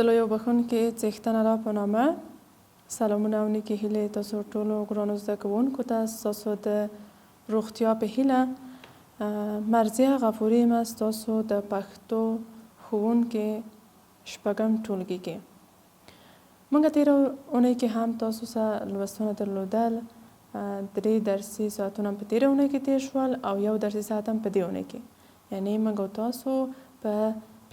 د لوی او بښونکي څښتن الله په نامه سلامونه او نیکې هیلې تاسو ټولو ګرانو زده کوونکو ته. ستاسو د روغتیا په هیله، مرضیه غفوري یم، ستاسو د پښتو ښوونکې شپږم ټولګي کې. موږ تیره اونۍ کې هم تاسو سره لوستونه درلودل. درې درسي ساعتونه په تیره اونۍ کې تیر شول او یو درسي ساعت هم په دې اونۍ کې، یعنی موږ او تاسو په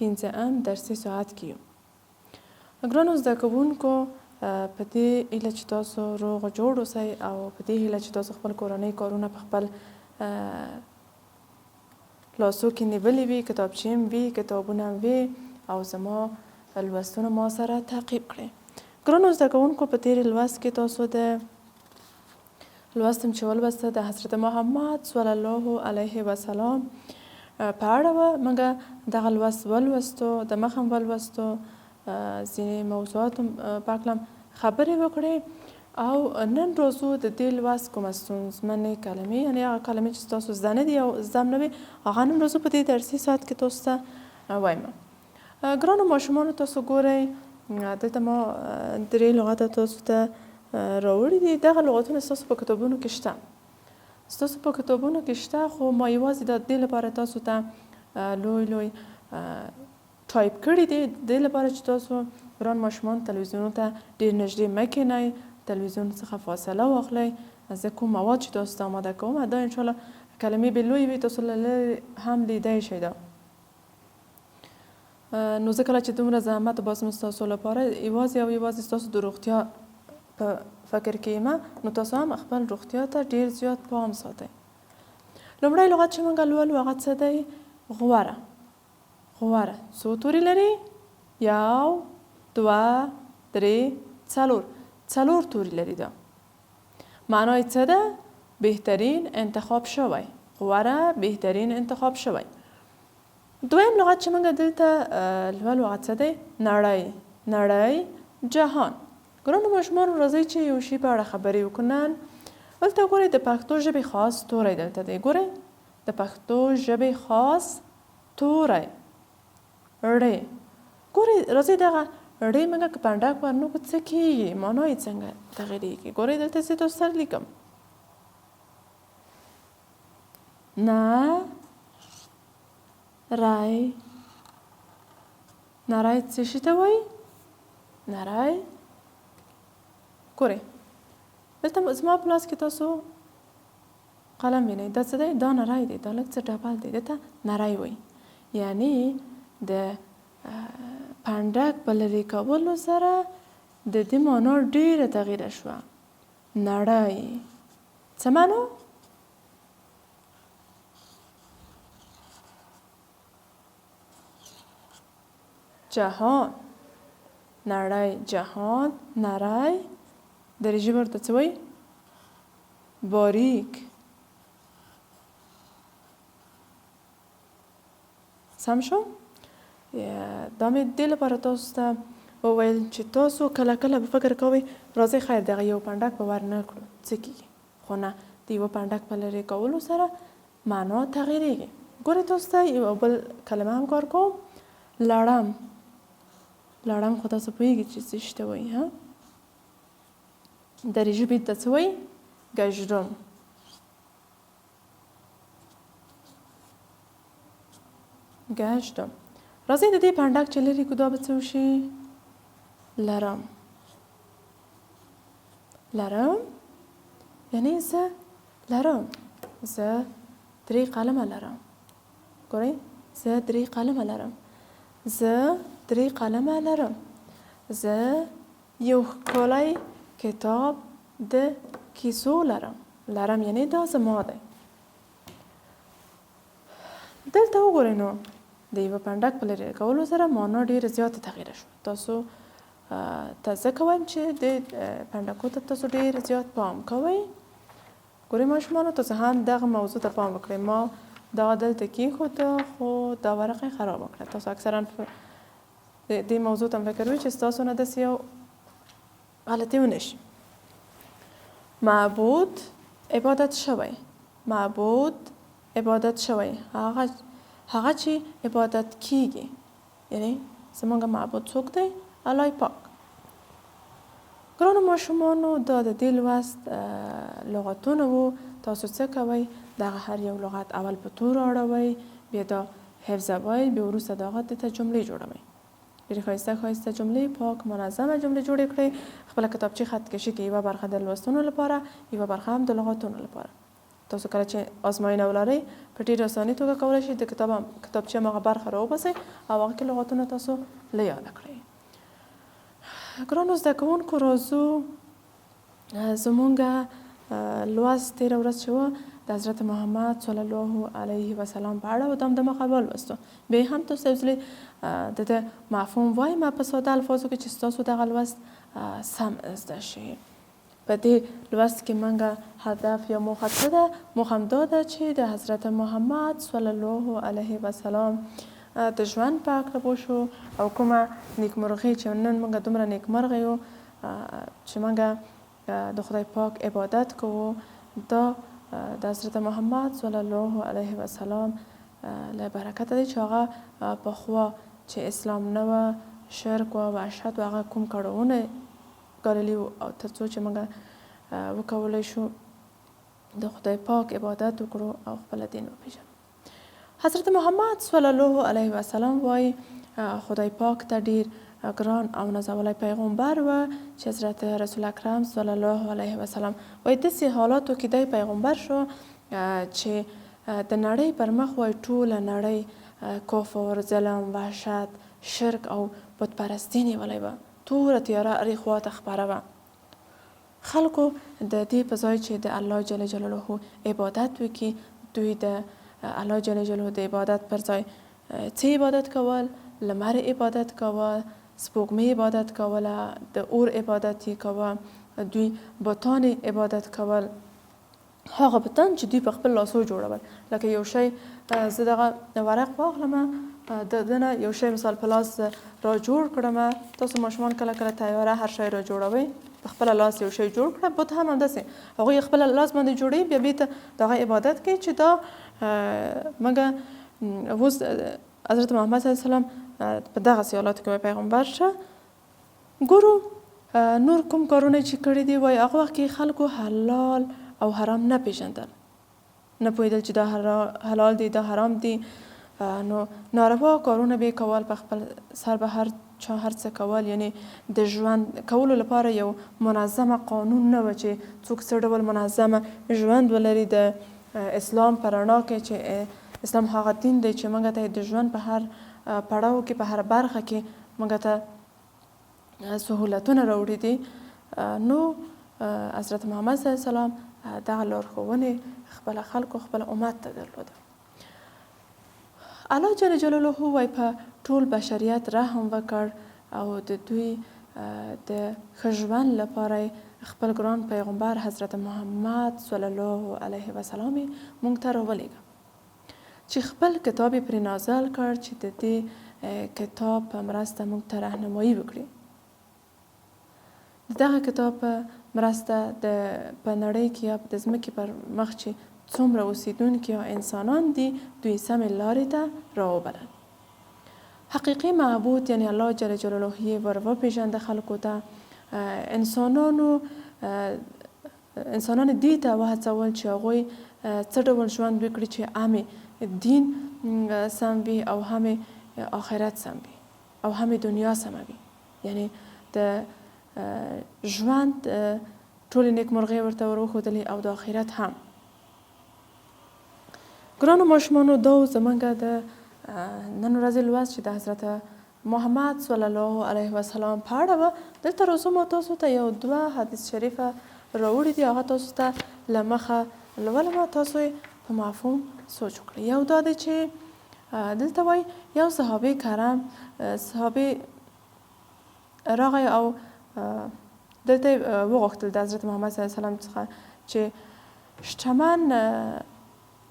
پنځم درسي ساعت کې یو. ګرانو زده کوونکو، په دې هیله چې تاسو روغ جوړ اوسئ او په دې هیله چې تاسو خپل کورنۍ کارونه په خپل لاسو کې نیولي وي، کتابچې هم وي، کتابونه هم وي او زما لوستونه ما سره تعقیب کړئ. ګرانو زده کوونکو، په تېر لوست کې تاسو د لوستم چې ولوسته د حضرت محمد صلی الله علیه وسلم په اړه وه. موږ دغه لوست ولوستو، د مخه هم ولوستو، ځینې موضوعاتو په هکله خبرې وکړې او نن راځو د دې لوست کومه ستونزمنې کلمې، یعنې هغه کلمې چې ستاسو زده نه دي او زده هم نه وي، هغه نن راځو په دې درسي ساعت کې تاسو ته وایم. ګرانو ماشومانو، تاسو ګورئ دلته ما درې لغته تاسو ته راوړي دي. دغه لغتونه ستاسو په کتابونو کې شته، ستاسو په کتابونو کې شته، خو ما یوازې دا دې لپاره تاسو ته لوی لوی ټایپ کړي دي، دې لپاره چې تاسو ګران ماشومان تلویزیونو ته ډیر نږدې مه کینئ، تلویزیون څخه فاصله واخلئ. زه کوم مواد چې تاسو ته آماده کوم، دا انشاءالله کلمې به لوی وي، تاسو له لرې هم لیدای شئ. دا نو زه کله چې دومره زحمت وباسم ستاسو لپاره، یوازې او یوازې ستاسو د روغتیا په فکر کې یم، نو تاسو هم خپل روغتیا ته ډیر زیات پام ساتئ. لومړی لغت چې موږ لولو هغه څه دی؟ غوره. غوره څو توري لري؟ یو، دوه، درې، څلور. څلور توري لري. دا معنا یې څه ده؟ بهترین انتخاب شوی. غوره، بهترین انتخاب شوی. دویم لغت چې موږ دلته لولو هغه څه دی؟ نړۍ. نړۍ، جهان. ګرانو ماشومانو، راځئ چې یو شي په اړه خبرې وکړو نن. دلته ګورئ د پښتو ژبې خاص توری دلته دی. ګورئ د پښتو ژبې خاص توری ړ. ګورئ راځئ دغه ړ موږ که پنډک ورنه کړو څه کېږي، معنا یې څنګه تغیرېږي؟ ګورئ دلته زه تاسو سره لیکم نه رای. نری څه شي ته وایي؟ نری. ګورئ دلته زما په لاس کې تاسو قلم وینئ، دا څه دی؟ دا نری دی، دا لږ څه ډبل دی، دې ته نری وایي. یعنی د پنډک په لرې کولو سره د دې معنا ډېره تغیره شوه. نړۍ څه معنا؟ جهان. نړۍ، جهان، نری، دري ژبه ورته څه وایي؟ باریک. سم شو؟ دا مې دې لپاره تاسو ته وویل چې تاسو کله کله به فکر کوئ راځئ خیر دغه یو پنډک به ور نه کړو څه کېږي، خو نه، د یوه پنډک په لرې کولو سره معنا تغیرېږي. ګورئ تاسو ته یوه بل کلمه هم کار کوم، لړم. لړم خو تاسو پوهېږئ چې څه شي ته وایي، ها؟ دري ژبې ته څه وایي؟ ګژدم. ګژدم. راځئ د دې پنډک چې لرې کړو دا به څه وشي؟ لرم. لرم یعنی زه لرم، زه درې قلمه لرم. ګورئ زه درې قلمه لرم، زه درې قلمه لرم. زه یو ښکلی کتاب د کیسو لرم. لرم یعنی دا زما دی. دلته وګورئ نو د یوه پنډک په لرې کولو سره معنا ډېره زیاته تغیره شوه. تاسو ته ځکه وایم چې د پنډکو ته تاسو ډېر زیات پام کوئ. ګورئ ماشومانو، تاسو هم دغه موضوع ته پام وکړئ. ما دا دلته کېښوده خو دا ورقه یې خرابه کړه. تاسو اکثرا دې موضوع ته هم فکر وي چې ستاسو نه داسې یو غلطي ونه شي. معبود عبادت شوی. معبود عبادت شوی، هغه هغه چې عبادت کیږي، یعنی زمونږ معبود څوک دی؟ الله پاک. ګرانو ماشومانو دا د دې لوست لغتونه وو. تاسو څه کوئ؟ دغه هر یو لغت اول په تورو اړوئ، بیا دا حفظوئ، بیا وروسته د هغه دته جملې جوړوئ. ډېرې ښایسته ښایسته جملې، پاک منظمه جملې جوړې کړئ. خپله کتابچې خط کشي کې یوه برخه د لوستونو لپاره، یوه برخه هم د لغتونو لپاره. تاسو کله چې ازموینه ولرئ په ډېره اساني توګه کولی شئ د کتاب کتابچې هماغه برخه راوباسئ او هغه کې لغتونه تاسو له یاده کړئ. ګرانو زده کوونکو راځو زمونږ لوست تېره ورځ چې وه د حضرت محمد صلی الله علیه وسلم په اړه و، دا هم دمخه ولوستو. بیا هم تاسو یو ځلې د ده مفهوم وایم په ساده الفاظو کې چې ستاسو دغه لوست سم زده شي. په دې لوست کې مونږ هدف یا موخه څه ده؟ موخه همدا ده چې د حضرت محمد صلی الله علیه وسلم د ژوند په هکله پوه شو او کومه نیکمرغي چې نن مونږ دومره نیکمرغه یو چې مونږ د خدای پاک عبادت کوو، دا د حضرت محمد صلی الله علیه وسلم له برکته دی چې هغه پخوا چې اسلام نه وه، شرک وه، وحشت وه، هغه کوم کړاوونه ګاللي وو او تر څو چې موږ وکولای شو د خدای پاک عبادت وکړو او خپل دین وپیژنو. حضرت محمد صلی الله علیه وسلم وایي خدای پاک ته ډیر ګران او نازولی پیغمبر و چې حضرت رسول اکرم صلی الله علیه وسلم وایي داسې حالاتو کې دی پیغمبر شو چې د نړۍ پر مخ وایي ټوله نړۍ کفر، ظلم، وحشت، شرک او بت پرستی نیولی وه. توره تیاره هرې خوا ته خپره وه. خلکو د دې په ځای چې د الله جل جلاله عبادت وکړي، دوی د الله جل جلاله د عبادت پر ځای څه عبادت کول؟ لمر عبادت کاوه، سپوږمۍ عبادت کوله، د اور عبادت یې کاوه، دوی بتان عبادت کول. هغه بتان چې دوی په خپل لاسو جوړول، لکه یو شی زه دغه ورق واخلم، د ده نه یو شی مثال په لاس را جوړ کړم. تاسو ماشومان کله کله تیاره هر شی را جوړوئ، په خپله لاس یو شی جوړ کړه. بت هم همداسې هغوی خپله لاس باندې جوړوي، بیا بیرته د هغه عبادت کوي چې دا موږ اوس حضرت محمد صلی الله علیه وسلم په دغسې حالاتو کې پیغمبر شه. ګورو نور کوم کارونه چې کړي دي. وایي هغه وخت کې خلکو حلال او حرام نه پیژندل، نه پوهېدل چې دا حلال دي دا حرام دي، نو ناروا کارونه به یې کول، په خپل سر به هر چا هر څه کول. یعنی د ژوند کولو لپاره یو منظمه قانون نه و چې څوک څه ډول منظمه ژوند ولري د اسلام په رڼا کې، چې اسلام هغه دین دی چې موږ ته د ژوند په هر پړاو کې په هر برخه کې موږ ته سهولتونه راوړي دي. نو حضرت محمد صلی الله علیه وسلم دغه لارښوونې خپل خلکو خپل امت ته درلوده. الله جل جلاله وای په ټول بشریت رحم وکړ او د دوی د ښه ژوند لپاره خپل ګران پیغمبر حضرت محمد صلی الله علیه وسلم مونږ ته راولېږه چې خپل کتاب یې پرې نازل کړ چې د دې کتاب په مرسته موږ ته رهنمایي وکړي. د دغه کتاب په مرسته د په نړۍ کې یا د ځمکې پر مخ چې څومره اوسیدونکي یا انسانان دي، دوی سمې لارې ته راوبلل. حقیقي معبود یعنی الله جل جلاله یې ور وپېژنده خلکو ته. انسانانو انسانان دې ته وهڅول چې هغوی څه ډول ژوند وکړي چې هم یې دین سم وي او هم یې آخرت سم وي او هم یې دنیا سمه وي، یعنی د ژوند ټولې نیکمرغۍ ورته ور وښودلې او د آخرت هم. ګرانو ماشومانو دا و زمونږ د نن ورځې لوست چې د حضرت محمد صلی الله علیه وسلم په اړه وه. دلته راځو ما تاسو ته یو دوه حدیث شریفه راوړي دي، هغه تاسو ته له مخه لولم، تاسو یې په مفهوم سوچ وکړئ. یو دا دی چې دلته وایي یو صحابه کرم صحابه راغی او دلته یې وغوښتل د حضرت محمد صلی الله علیه وسلم څخه چې شتمن،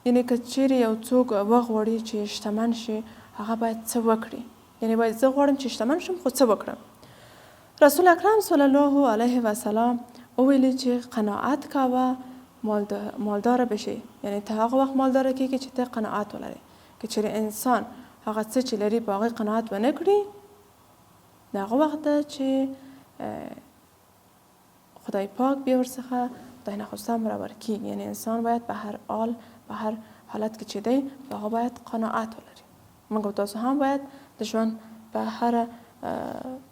یعنې که چیرې یو څوک وغواړي چې شتمن شي هغه باید څه وکړي؟ یعنې باید زه غواړم چې شتمن شم خو څه وکړم؟ رسول اکرم صلی الله علیه وسلم وویلې چې قناعت کوه مالداره به شي، یعنې ته هغه وخت مالداره کیږي چې ته قناعت ولرې. که چیرې انسان هغه څه چې لري په هغې قناعت ونه کړي د هغه وخت ده چې خدای پاک بیا ورڅخه خدای نخواسته مرور کیږي. یعنی انسان باید په هر حال، په هر حالت کې چې دی، په هغه باید قناعت ولري. موږ او تاسو هم باید د ژوند په هر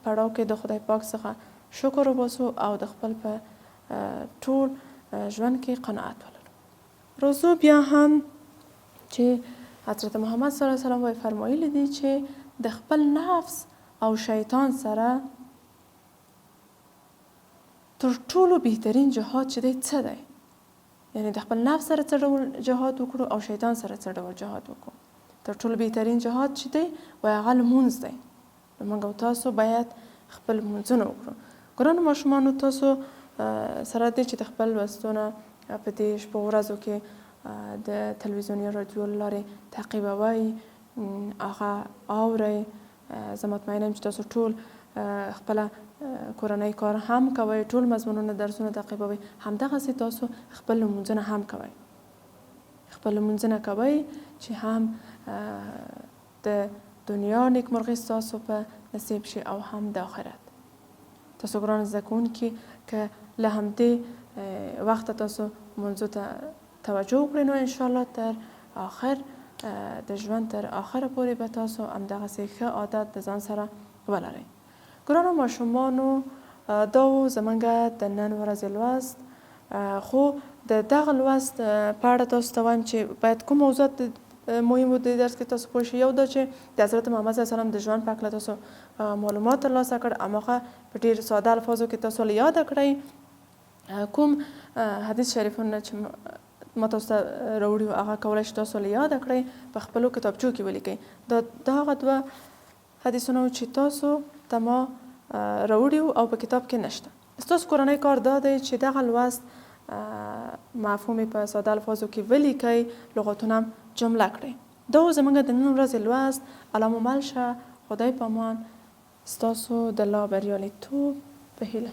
پړاو کې د خدای پاک څخه شکر وباسو او د خپل په ټول ژوند کې قناعت ولرو. روزو بیا هم چې حضرت محمد صلی الله علیه وسلم وایي فرمایلي دي چې د خپل نفس او شیطان سره تر ټولو بهترین جهاد چې دی څه دی؟ یعنی د خپل نفس سره څه ډول جهاد وکړو او شیطان سره څه ډول جهاد وکړو؟ تر ټولو بهترین جهاد چې دی وایي هغه لمونځ دی. نو موږ او تاسو باید خپل لمونځونه وکړو. ګرانو ماشومانو، تاسو سره دې چې د خپل لوستونه په دې شپو ورځو کې د تلویزیون یا رادیو له لارې تعقیبوئ، هغه اورئ. زه مطمئن یم چې تاسو ټول خپله کورنۍ کار هم کوئ، ټول مضمونونه درسونه تعقیبوئ، همدغسې تاسو خپل لمونځونه هم کوئ. خپل لمونځونه کوئ چې هم د دنیا نیکمرغي ستاسو په نصیب شي او هم د آخرت. تاسو ګران زده کوونکي، که له همدې وخته تاسو لمونځو ته توجه وکړئ، نو انشاءالله تر آخر د ژوند تر آخره پورې به تاسو همدغسې ښه عادت د ځان سره ولرئ. ګرانو ماشومانو، دا و زمونږ د نن ورځې لوست. خو د دغه لوست په اړه تاسو ته وایم چې باید کوم موضوعات مهم وو د دې درس کې تاسو پوه شئ. یو دا چې د حضرت محمد صلی الله علیه وسلم د ژوند په هکله تاسو معلومات ترلاسه کړ، هماغه په ډېر ساده الفاظو کې تاسو له یاده کړئ. کوم حدیث شریفونه چې ما تاسو ته راوړي وو هغه کولای شئ تاسو له یاده کړئ، په خپلو کتابچو کې ولیکئ. دا دا هغه دوه حدیثونه وو چې تاسو ته ما راوړي وو او په کتاب کې نشته. ستاسو کورنۍ کار دا دی چې دغه لوست مفهوم یې په ساده الفاظو کې ولیکئ، لغتونه هم جمله کړئ. دا و زمونږ د نن ورځې لوست. الله مو مل شه، خدای پامان، ستاسو د لا بریالیتوب په هیله.